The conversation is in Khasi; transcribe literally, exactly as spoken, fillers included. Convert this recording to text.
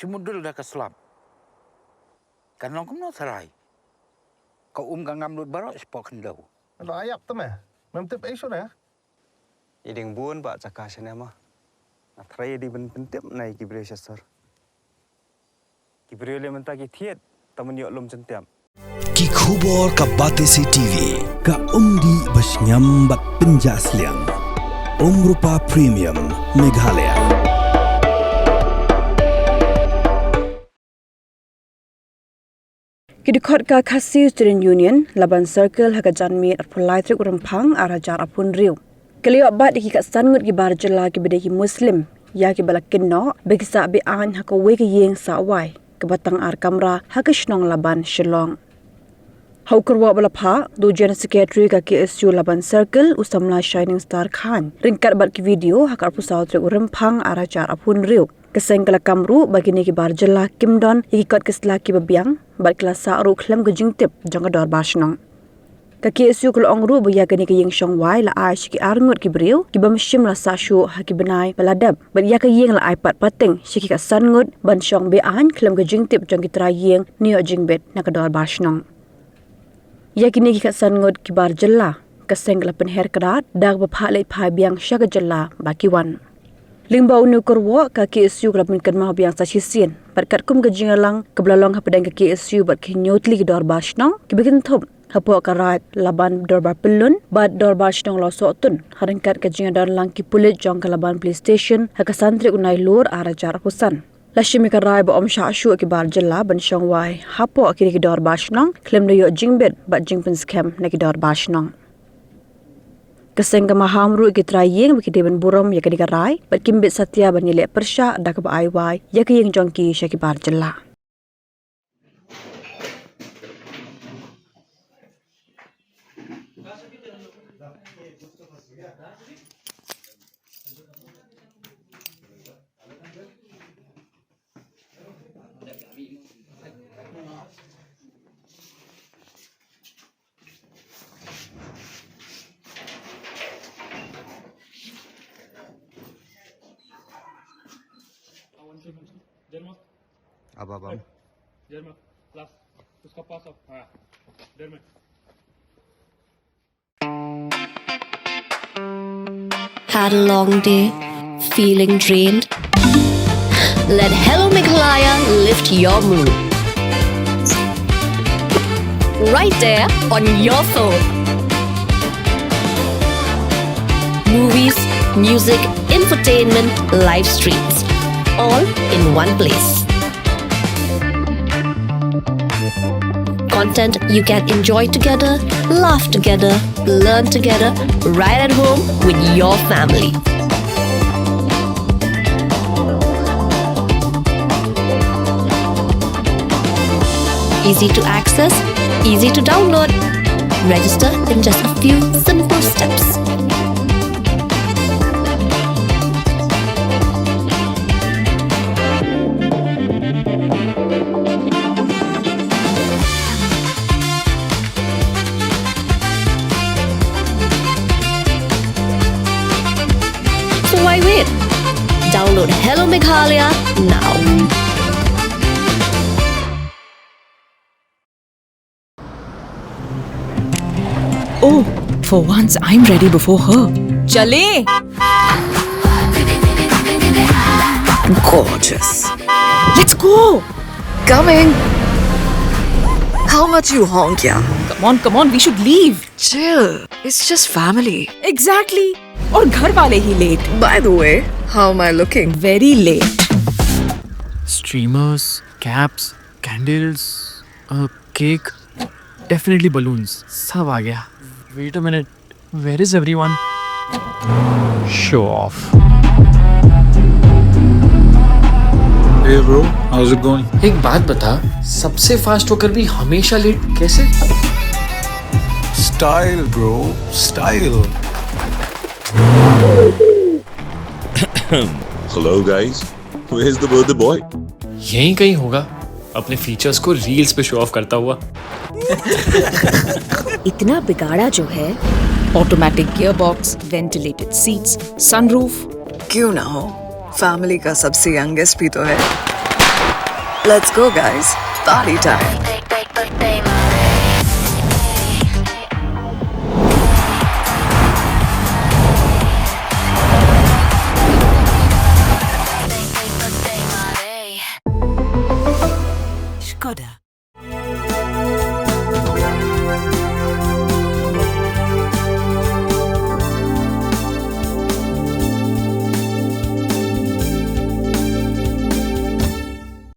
Te mudul da ka slap. Kan long kumno tharai. Ka um ka ngam lut baroh shapoh khyndew. Lo ayap te me. Mem tip ei shuh ne? I ding bun ba jaka shane ma. Nga tharai i ding ban pyntip na i ki briew sha sor. Ki briew leh mynta ki thied, ta man ïoh lum jyntiap. Ki khubor ka Batesi T V, ka umdih ba shngiam bad pynjah sliang. Umrupa Premium, Meghalaya. Ki dkhot ka Khasi Student Union, Laban Circle, ha ka janmiet arphew lai tarik u Rymphang, ar hajar arphew hynriew. Ki la ïoh bat ïa ki khatsan ngut ki bar jylla kiba dei ki Muslim, ïa kiba la kynnoh ba ki sah be-aiñ ha kawei ka ïing sah wai kaba tang ar kamra ha ka shnong Laban, Shillong. Ha u kyrwoh ba la phah da u General Secretary ka K S U Laban Circle, u samla Shining Star Khan, ryngkat bad ki video, ha ka arphew saw tarik u Rymphang, ar hajar arphew hynriew. Ka seng ka la kam ruh ba kine ki bar jylla kim don ïa ki kot ki sla kiba biang, bad ki la sah ruh khlem ka jingtip jong ka dorbar shnong. Ka K S U ka la ong ruh ba ïa kane ka ïing shong wai la ai sha ki ar ngut ki briew, kiba mynsiem la sah shuh ha ki bnai ba la dep, bad ïa ka ïing la ai pat pateng sha ki khatsan ngut ban shong be-aiñ khlem ka jingtip jong ki trai ïing ne ïoh jingbit na ka dorbar shnong. Ïa kine ki khatsan ngut ki bar jylla, ka seng ka la pynher kdad da kaba phah leit phai biang sha ka jylla ba ki wan. Lyngba une u kyrwoh, ka K S U ka la pynkynmaw biang sa shisien bad katkum ka jingïalang kaba la long hapdeng ka K S U bad ki hynñiew tylli ki dorbar shnong kiba kynthup, hapoh ka Raid Laban Dorbar Pyllun bad Dorbar Shnong Lawsohtun, ha ryngkat ka jingïadonlang ki pulit jong ka Laban Police Station, ha ka san tarik u Nailur, ar hajar arphew san. La shim ïa ka rai ba ym shah shuh ki bar jylla ban shong wai hapoh kine ki dorbar shnong khlem da ïoh jingbit bad jingpynskhem na ki dorbar shnong. Ka seng ka maham ruh ïa ki trai ïing ba ki dei ban burom ïa kane ka rai bad kim bit satia ban ïaleh pyrshah da kaba ai wai ïa ka ïing jong ki sha ki bar jylla. अब, अब, अब। लास्ट, उसका पास अब, हाँ, देर में। Had a long day? Feeling drained? Let Hello Meghalaya lift your mood. Right there on your phone. Movies, music, entertainment, live streams, all in one place. Content you can enjoy together, laugh together, learn together, right at home with your family. Easy to access, easy to download. Register in just a few simple steps. So why wait? Download Hello Meghalaya now. Oh, for once I'm ready before her. चलें। Gorgeous. Let's go. Coming. How much you honk, yeah? Come on, come on, we should leave. Chill. It's just family. Exactly. और घर वाले ही late. By the way, how am I looking? Very late. Streamers, caps, candles, a cake, definitely balloons. सब आ गया. Wait a minute. Where is everyone? Show off. Hey bro, how's it going? एक बात बता, सबसे फास्ट होकर भी हमेशा लेट कैसे? Style bro, style. Hello guys, where's the birthday boy? यहीं कहीं होगा, अपने फीचर्स को रील्स पे शो ऑफ करता हुआ। इतना बिगाड़ा जो है। Automatic gearbox, ventilated seats, sunroof। क्यों ना हो, फैमिली का सबसे यंगेस्ट भी तो है। Let's go, guys. Party time. Skoda.